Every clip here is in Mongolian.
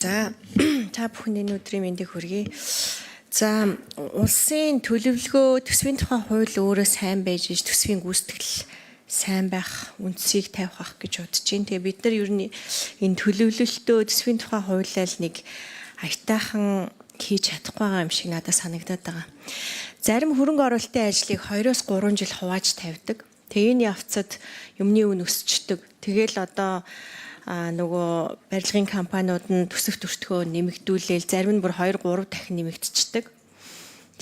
За, та бүхэнд энэ өдрийн мэндийг хүргэе. За, улсын төлөвлөгөө, төсвийн тухай хууль өөрөө сайн байж иж төсвийн гүйцэтгэл сайн байх, үндсийг тавих ах гэж бодож байна. Тэгээ бид нар ер нь энэ төлөвлөлтөө, төсвийн тухай хуулиа л нэг аятайхан хийж чадахгүй байгаа юм шиг надад санагдаад байгаа. Зарим хөрөнгө оруулалтын ажлыг 2-3 жил хувааж тавьдаг. Тэгээ энэ явцад юмны үн өсчдөг. Тэгэл одоо нөгөө барилгын компаниуд нь төсөв төртгөө нэмэгдүүлээл, зарим нь бүр 2 3 дахин нэмэгдчихдэг.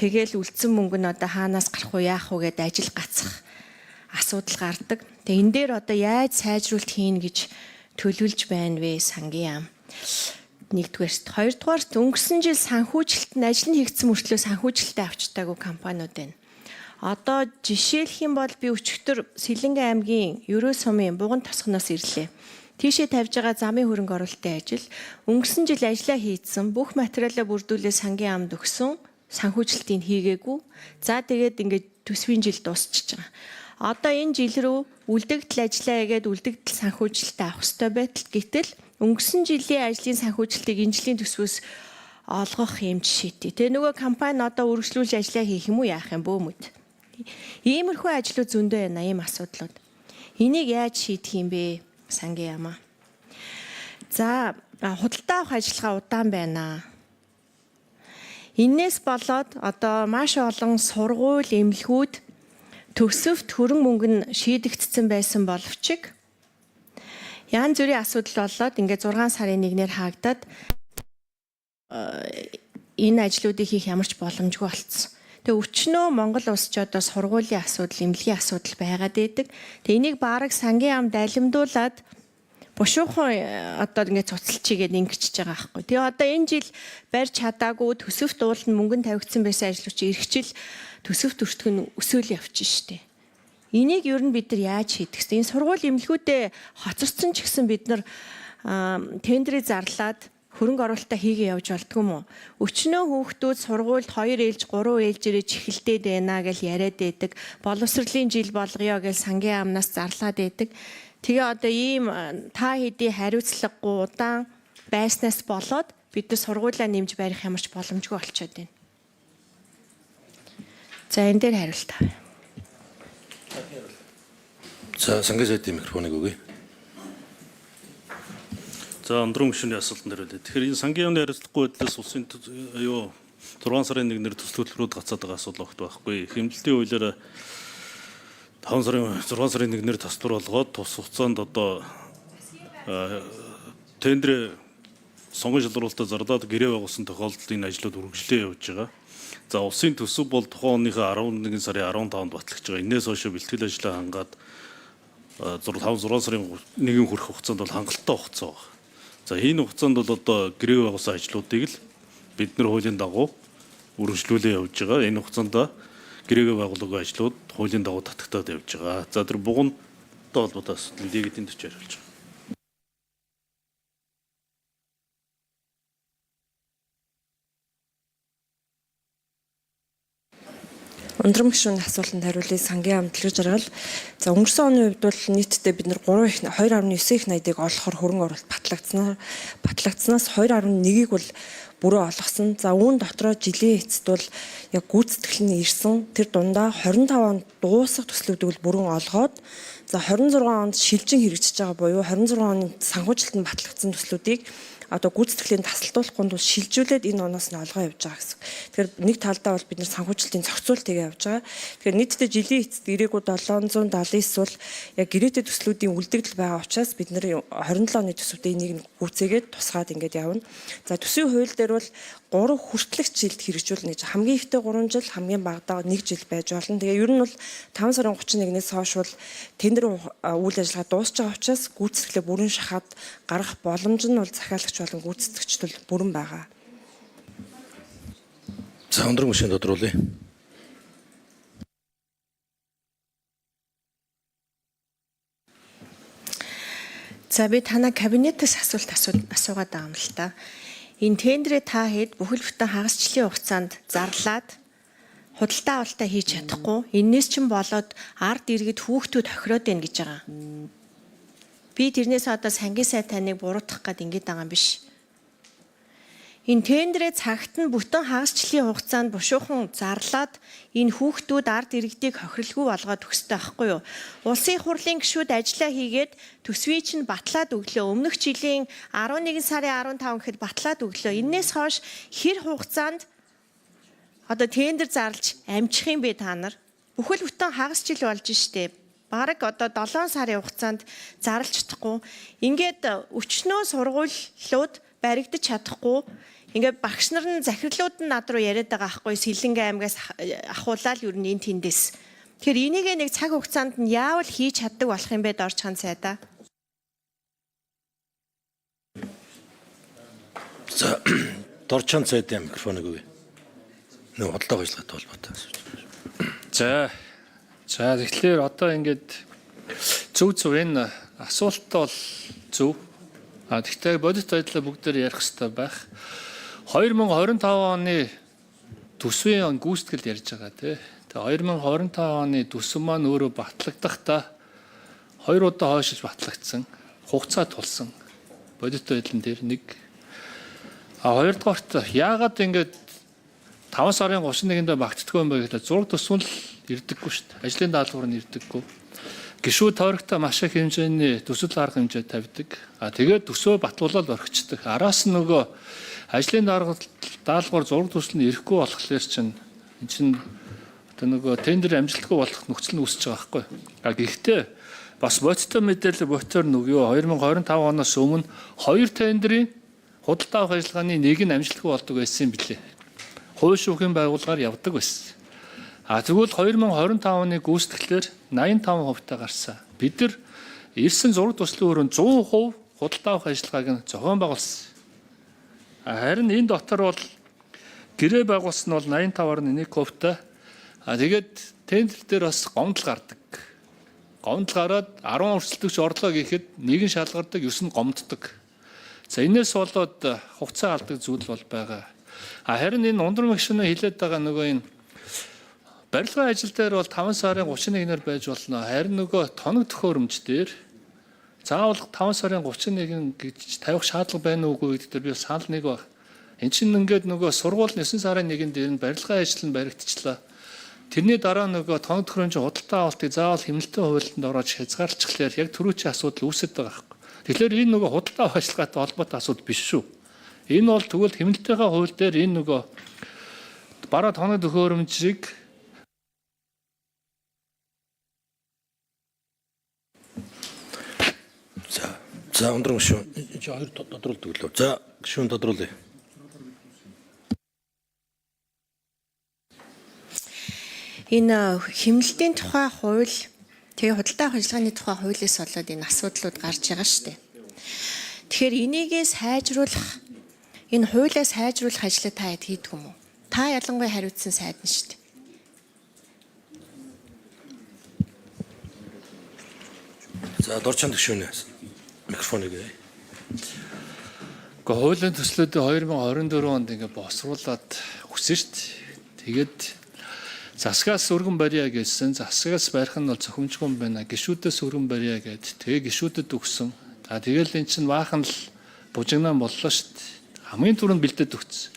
Тэгэл үлдсэн мөнгө нь одоо хаанаас гарах уу, яах уу гэдээ ажил гацах асуудал гардаг. Тэгээ энэ дээр одоо яаж сайжруулалт хийн гэж төлөвлөж байна вэ, сангийн яам? Нэгдүгээрт, хоёрдугаарт, өнгөрсөн жил санхүүжилт нь ажил нь хийгдсэн мөртлөө санхүүжилтээ авч чадаагүй компаниуд байна. Одоо жишээлх юм бол би өчигдөр Сэлэнгэ аймгийн Ерөө сумын Буган тосгоноос ирлээ. Тийшээ тавьж байгаа замын хөрөнгө оруулалтын ажил өнгөрсөн жил ажлаа хийцэн, бүх материалаа бүрдүүлээ сангийн яамд өгсөн, санхүүжилтийг хийгээгүй. За, тэгээд ингээд төсвийн жил дуусчихж байгаа. Одоо энэ жил рүү үлдэгдэл ажлаа хийгээд үлдэгдэл санхүүжилтээ авах ёстой байтал гэтэл өнгөрсөн жилийн ажлын санхүүжилтийг энэ жилийн төсвөөс олгох юм жишээтэй. Тэгээ нөгөө компани одоо үргэлжлүүлж ажлаа хийх юм уу, яах юм бөөмөд. Иймэрхүү ажлууд зөндөө байна, ийм асуудлууд. Энийг яаж шийдэх юм бэ? Сангийн яамаа. За, худалдаа авах ажиллагаа удаан байна. Энээс болоод одоо маш олон сургууль, эмнэлгүүд төсөвт хөрөнгө мөнгө нь шийдэгдсэн байсан боловч янз бүрийн асуудал болоод ингээд 6 сарын 1-ээр хаагдаад энэ ажлуудыг хийх ямар ч боломжгүй болцсон. Тэгээ өчнөө Монгол улс ч одоо сургуулийн асуудал, эмнэлгийн асуудал байгаад байдаг. Тэгээ энийг бараг сангийн яам далимдуулаад бушуухан одоо ингээд цуцалчигээд ингэчж байгаа байхгүй. Тэгээ одоо энэ жил барьж чадаагүй, төсөвт ууланд мөнгө тавигдсан байсан ажлууд чи эх жил төсөвт өртгөн нь өсөөл явчих штеп. Энийг ер нь бид нар яаж хийдэг вэ? Энэ сургууль эмнэлгүүдээ хоцорсон ч гэсэн бид нар тендрийг зарлаад хөрөнгө оруулалтаа хийгээ явж болдгүй юм уу? Өчнөө хүүхдүүд сургуульд 2 ээлж, 3 ээлжээрээ чихэлдээд байна гэж яриад байдаг. Боловсролын жил болгоё гэж сангийн яамнаас зарлаад байдаг. Тэгээ одоо ийм та хэдий хариуцлагагүй удаан байснаас болоод бид нар сургуулаа нэмж барих ямар ч боломжгүй болчиход байна. За, энэ дээр хариулт авъя. За, сангийн сайдын микрофоныг өгье. За, өндрөн гишүүний асуултанд хариулъя. Тэгэхээр энэ сангийн яамны хариуцлагагүй байдлаас улсын юу 6 сарын 1-ээр төсөл төлбөрүүд гацаад байгаа асуудал огт байхгүй. Хэмнэлтийн хуулиар 5 сарын 6 сарын 1-ээр төсвөр болгоод тус хугацаанд одоо тендер сонгон шалруулалтаа зарлаад гэрээ байгуулсан тохиолдолд энэ ажлууд үргэлжлээ явж байгаа. За, улсын төсөв бол тухайн оныхоо 11 сарын 15-нд батлагдж байгаа. Энээс хойш бэлтгэл ажлаа хангаад 5 6 сарын 1 хүрэх хугацаанд бол хангалттай хугацаа байна. За, энэ хугацаанд бол одоо гэрээ байгуулсан ажлуудыг л бид нар хуулийн дагуу үргэлжлүүлээ явж байгаа. Энэ хугацаанд гэрээгээ байгуулаагүй ажлууд хуулийн дагуу татагтаад явж байгаа. За, тэр бугуунтай холбоотой асуудал дийгэдийн төч хариулж байгаа. Ундрам гишүүний асуултанд хариулъя. Сангийн яам дэлгэр жаргал. За, өнгөрсөн оны хувьд бол нийтдээ бид нар 3 их 2.9 их найдыг олохоор хөрөнгө оруулалт батлагдсанаас 2.1-ийг бол бүрэн олгосон. За, үүн дотроо жилийн эцэст бол яг гүйцэтгэл нь ирсэн. Тэр дундаа 25 онд дуусах төслүүдийг бол бүрэн олгоод, за, 26 онд шилжин хэрэгжиж байгаа буюу 26 оны санхүүжилтэнд батлагдсан төслүүдийг одоо гүйцэтгэлийн тасалдуулахгүй тул шилжүүлээд энэ оноос нь олгоо явж байгаа гэсэн. Тэгэхээр нэг талдаа бол бид нар санхүүжилтийн зохицуулт хийгээ явж байгаа. Тэгэхээр нийтдээ жилийн эцэст ирээгүй 779 бол яг гэрээтэй төслүүдийн үлдэгдэл байгаа учраас бид нар 27 оны төсвүүдээ энийг нь гүйцээгээд тусгаад ингээд явна. За, төсвийн хууль дээр бол 3 хүртэлх жилд хэрэгжүүлнэ гэж, хамгийн ихтэй 3 жил, хамгийн багадаа 1 жил байж болно. Тэгээ ер нь бол 5 сарын 31-ээс хойш бол тендер үйл ажиллагаа дуусч байгаа учраас гүйцэтгэлээ бүрэн шахаад гаргах боломж нь бол захиалагч болон гүйцэтгэгчд бол бүрэн байгаа. За, өндрөн гишүүн тодруулъя. За, би танаа кабинетээс асуулт асуугаад байгаа юм л та. Энэ тендрээ та хэд бүхэл бүтэн хагас жилийн хугацаанд зарлаад худалдаа авалтаа хийж чадахгүй. Эннээс чинь болоод ард иргэд, хүүхдүүд хохироод байна гэж байгаа. Би тэрнээс одоо сангийн сайд таныг буруутгах гээд ингэж байгаа юм биш. Энэ тендерээ цагт нь бүтэн хагас жилийн хугацаанд бушуухан зарлаад энэ хүүхдүүд ард иргэдийг хохирлгүй болгоод өгсөй байхгүй юу? Улсын их хурлын гишүүд ажиллаа хийгээд төсвийг чинь батлаад өглөө. Өмнөх жилийн 11 сарын 15 гэхэд батлаад өглөө. Энээс хойш хэр хугацаанд одоо тендер зарлж амжих юм бэ та нар? Бүхэл бүтэн хагас жил болж штэ. Бараг одоо 7 сарын хугацаанд зарлж чадахгүй. Ингээд өчнөө сургуулиуд баригдаж чадахгүй. Ингээд багш нар нь захирлууд нь над руу яриад байгаа хгүй Сэлэнгэ аймгаас ахуулаад ер нь энэ тэндээс. Тэгэхээр энийг нэг цаг хугацаанд нь яавал хийж чаддаг болох юм бэ Дорчхан сайдаа? За Дорчхан сайдын микрофоныг өгье. Нөө худалдаа ажиллагаатай холбоотой асууж. За. За тэгэхээр одоо ингээд зөв энэ асуулт бол зөв. А тэгтээ бодит байдлаа бүгдээр ярих хэрэгтэй байх. 2025 оны төсвийн гүйцэтгэл ярьж байгаа тий. Тэгээ 2025 оны төсөв маань өөрөө батлагдахдаа хоёр удаа хойшилж батлагдсан. Хугацаа тулсан. Бодит байдал нь тэр нэг. А хоёрдугаарт яагаад ингээд 5 сарын 31-нд багтдаггүй юм бэ гэхлээр зураг төсвөн л ирдэггүй шүү дээ. Ажлын даалгавар нь ирдэггүй. Гишүүд тойрогтой маш их хэмжээний төсөл арга хэмжээ тавьдаг. А тэгээд төсөө батлуулаад орхичдаг. Араас нь нөгөө ажлын даалгавар зураг төсөл нь ирэхгүй болохоор чинь эн чинь одоо нөгөө тендер амжилтгүй болох нөхцөл нь үүсэж байгаа байхгүй. А гэхдээ бас бодиттой мэдээлэл ботоор нөгөө 2025 оноос өмнө хоёр тендерийн худалдаа авах ажиллагааны нэг нь амжилтгүй болдог байсан юм билээ. Хууль шүүхийн байгууллагаар явдаг байсан. А тэгвэл 2025 оны гүйцэтгэлээр 85% та гарсан. Бид нар ирсэн зураг туслын өрөөнд 100% худалдаа авах ажиллагааг нь зохион байгуулсан. Харин энэ дотор бол гэрээ байгуулсан нь бол 85.1% та. А тэгээд тендер дээр бас гомдол гардаг. Гомдол гараад 10 өрсөлдөгч орлоо гэхэд нэг нь шалгардаг, 9 нь гомддог. За энэс болоод хугацаа алдаг зүйл бол байгаа. А харин энэ ундрам гишүүнээ хилээд байгаа нөгөө энэ барилгын ажил дээр бол 5 сарын 31-ээр байж болно. Харин нөгөө тоног төхөөрөмж дээр заавал 5 сарын 31 гэж тавих шаардлага байна уугүй гэдэг дээр би санал нэг баг. Эн чинь ингээд нөгөө сургууль 9 сарын 1-нд дээр нь барилгын ажил нь баригдчихлаа. Тэрний дараа нөгөө тоног төхөөрөмжийн худалдаа авалтыг заавал хэмнэлтийн хуйлтанд ороод хязгаарлчихлаар яг түрүүчийн асуудал үүсэт байгаа байхгүй. Тэгэхээр энэ нөгөө худалдаа авах ажиллагаатай холбоотой асуудал биш шүү. Энэ бол тэгвэл хэмнэлтийнхээ хууль дээр энэ нөгөө бараа тоног төхөөрөмжийг За өндөр гишүүн чи хоёр тодруулдаг лөө. За гишүүн тодруулъя. Энэ хэмнэлтийн тухай хууль тэгээ худалдаа авах ажиллагааны тухай хуулиас болоод энэ асуудлууд гарч байгаа шүү дээ. Тэгэхээр энийгээ сайжруулах энэ хуулиа сайжруулах ажлыг та хэд хийдэг юм уу? Та ялангуяа хариуцсан сайд нь шүү дээ. За Дорчхан гишүүнээ микрофоныг өгье. Гэхдээ хуулийн төслүүдийг 2024 онд ингээ босруулад өгсөн шүү дээ. Тэгээд засгаас өргөн барья гэсэн. Засгаас барих нь бол зохимжгүй юм байна. Гишүүдээс өргөн барья гэд. Тэгээ гишүүдэд өгсөн. За тэгэл эн чинь баахан л бужигнаан боллоо шүү дээ. Хамгийн түрүүнд бэлдээд өгсөн.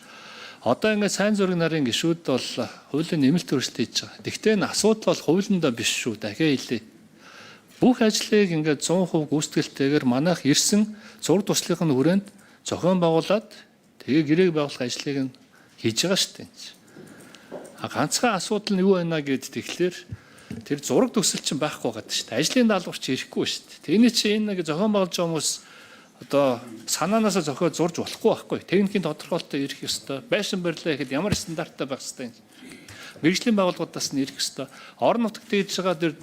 Одоо ингээ сайн зураг нарын гишүүд бол хуулийн нэмэлт өөрчлөлт хийж байгаа. Тэгвэл энэ асуудал бол хуулиндаа биш шүү. Дахиад хэлье. Бүх ажлыг ингээд 100% гүйцэтгэлтэйгээр манайх ирсэн зураг туслахын хүрээнд зохион байгуулад тэгээ гэрээг байгуулах ажлыг нь хийж байгаа шүү дээ. А ганцхан асуудал нь юу байна гэд тэгэхээр тэр зураг төсөл чинь байхгүй байгаа шүү дээ. Ажлын даалгавар чи ирэхгүй шүү дээ. Тэрний чи энэ нэг зохион байгуулж байгаа хүмүүс одоо санаанаасаа зохио зурж болохгүй байхгүй. Техникийн тодорхойлолттой ирэх ёстой. Байшин барилаа гэхэд ямар стандарттай байх ёстой юм. Мэргэжлийн байгууллагуудаас нь ирэх ёстой. Орон нутагт хийж байгаа тэр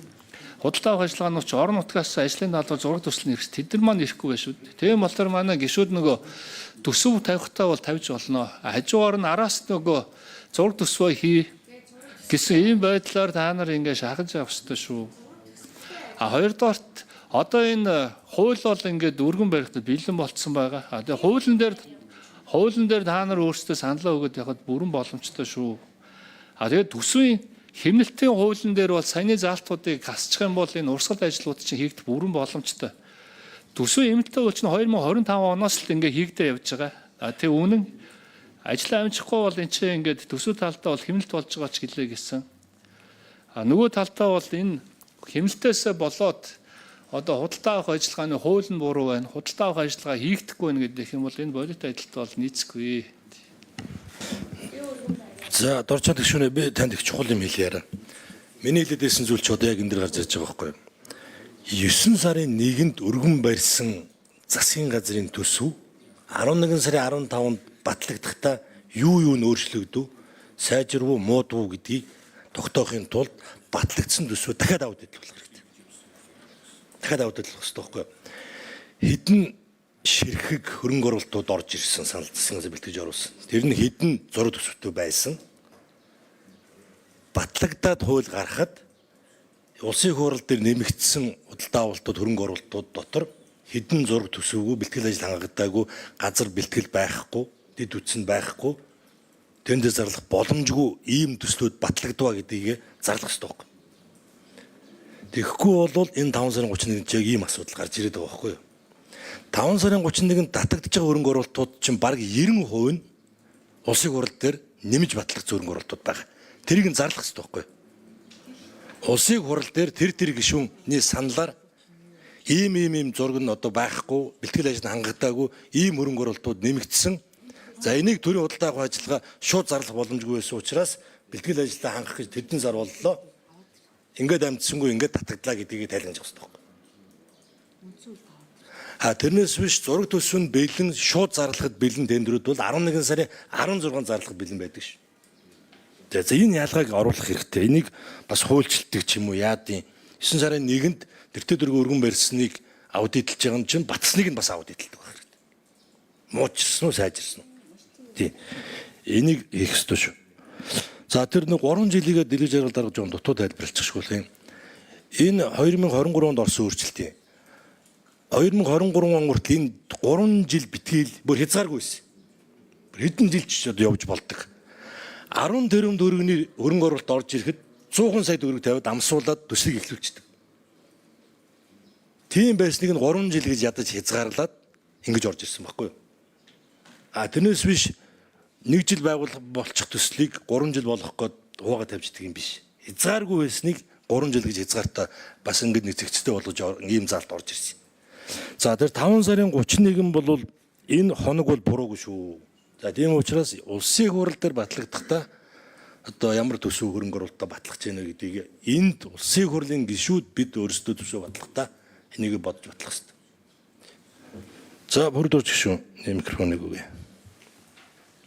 худалдаа авах ажиллагаанууд ч орон нутгаас ажлын даалгавар зураг төсөл нь ирэх. Тэд нар маань ирэхгүй байх шүү. Тийм болохоор манай гишүүд нөгөө төсөв тавихтаа бол тавьж болно. Хажуугаар нь араас нөгөө зураг төсвөө хий гэсэн ийм байдлаар та нар ингээ шахаж явах ёстой шүү. А хоёрдугаарт одоо энэ хууль бол ингээд өргөн барихтад бэлэн болцсон байгаа. А тэгээ хуулийн дээр та нар өөрсдөө саналаа өгöd явахад бүрэн боломжтой шүү. А тэгээд төсвийн хэмнэлтийн хуулийн дээр бол саяны заалтуудыг гасчих юм бол энэ урсгал ажлууд чинь хийгдэх бүрэн боломжтой. Төсвийн хэмнэлтийн хууль чинь 2025 оноос л ингээ хийгдээ явж байгаа. А тэг үнэн Ажлаа амжихгүй бол эн чинь ингээд төсөв талдаа бол хэмнэлт болж байгаа ч гэлээ гэсэн. А нөгөө талдаа бол энэ хэмнэлтээсээ болоод одоо худалдаа авах ажиллагааны хууль нь буруу байна. Худалдаа авах ажиллагаа хийгдэхгүй байна гэдэг юм бол энэ бодит байдалд бол нийцэхгүй. За дорчоод гишүүнээ, би танд их чухал юм хэлье. Миний хэлээд байсан зүйл ч одоо яг энэ дэр гарч ирж байгаа байхгүй юу? 9 сарын 1-нд өргөн барьсан засгийн газрын төсөв 11 сарын 15-нд батлагдахдаа юу юу нь өөрчлөгдөв, сайжирвуу, муудвуу гэдгийг тогтоохын тулд батлагдсан төсвөө дахиад аудитлах хэрэгтэй. Дахиад аудитлах хэрэгтэй байхгүй юу? Хэдэн ширхэг хөрөнгө оруулалтууд орж ирсэн, санал засгийн газар бэлтгэж оруулсан. Тэр нь хэдэн зураг төсөвтэй байсан. Батлагдаад хууль гаргахад улсын хурал дээр нэмэгдсэн худалдаа авалтууд, хөрөнгө оруулалтууд дотор хэдэн зураг төсөвгүй, бэлтгэл ажил хангагдаагүй, газар бэлтгэл байхгүй, дэд үтсэн байхгүй, тэндээ зарлах боломжгүй ийм төслүүд батлагдваа гэдгийг зарлах хэрэгтэй байхгүй. Тэгэхгүй бол энэ 5 сарын 31-нд яг ийм асуудал гарч ирээд байгаа байхгүй юу? 5 сарын 31-нд татагдж байгаа хөрөнгө оруулалтууд чинь бараг 90% нь улсын хурал дээр нэмж батлах хөрөнгө оруулалтууд байгаа. Тэрийг нь зарлах хэрэгтэй байхгүй юу? Улсын хурал дээр тэр гишүүний саналаар ийм ийм ийм зураг нь одоо байхгүй, бэлтгэл ажил нь хангагдаагүй ийм хөрөнгө оруулалтууд нэмэгдсэн. За, энийг төрийн худалдаа авах ажиллагаа шууд зарлах боломжгүй байсан учраас бэлтгэл ажлаа хангах гэж тэдэн сар боллоо. Ингээд амжсангүй, ингээд татагдлаа гэдгийг тайлбарлаж явах хэрэгтэй байхгүй. А тэрнээс биш зураг төсөв нь бэлэн, шууд зарлахад бэлэн тендрүүд бол 11 сарын 16 зарлахад бэлэн байдаг ш. За, энэ ялгааг оруулах хэрэгтэй. Энийг бас хуульчилдаг ч юм уу яадын. 9 сарын 1-нд тэртээ дөрөв өргөн барьсныг аудитлж байгаа юм чинь батсныг нь бас аудитлдаг байх хэрэгтэй. Муучирсан уу, сайжирсан уу? Тий. Энийг хийх ёстой шүү. За, тэр нэг 3 жилигээ дэлгэж жаргал дарга жоон дутуу тайлбарлчихшгүй болох юм. Энэ 2023 онд орсон өөрчлөлт юм. 2023 он хүртэл энэ 3 жил битгийл бүр хязгааргүй байсан. Бүр хэдэн жил ч одоо явж болдог. 10 тэрбум төгрөгийн хөрөнгө оруулалт орж ирэхэд 100 сая төгрөг тавиад амсуулаад төслийг эхлүүлчихдэг. Тийм байсныг нь 3 жил гэж ядаж хязгаарлаад ингэж орж ирсэн байхгүй юу? А тэрнээс биш нэг жил байгуулах болчих төслийг 3 жил болгох гээд хуугаа тавьждаг юм биш. Хязгааргүй байсныг 3 жил гэж хязгаартай бас ингэж нэг зэгцтэй болгож ийм заалт орж ирсэн. За, тэр 5 сарын 31 бол энэ хоног бол буруугүй шүү. За, тийм учраас улсын хурал дээр батлагдахдаа одоо ямар төсөв хөрөнгө оруулалтаа батлах гэж байна гэдгийг энд улсын хурлын гишүүд бид өөрсдөө төсөв батлахдаа энийг бодож батлах хэрэгтэй. За, бүрдүүрч гишүүн, микрофоныг өгье.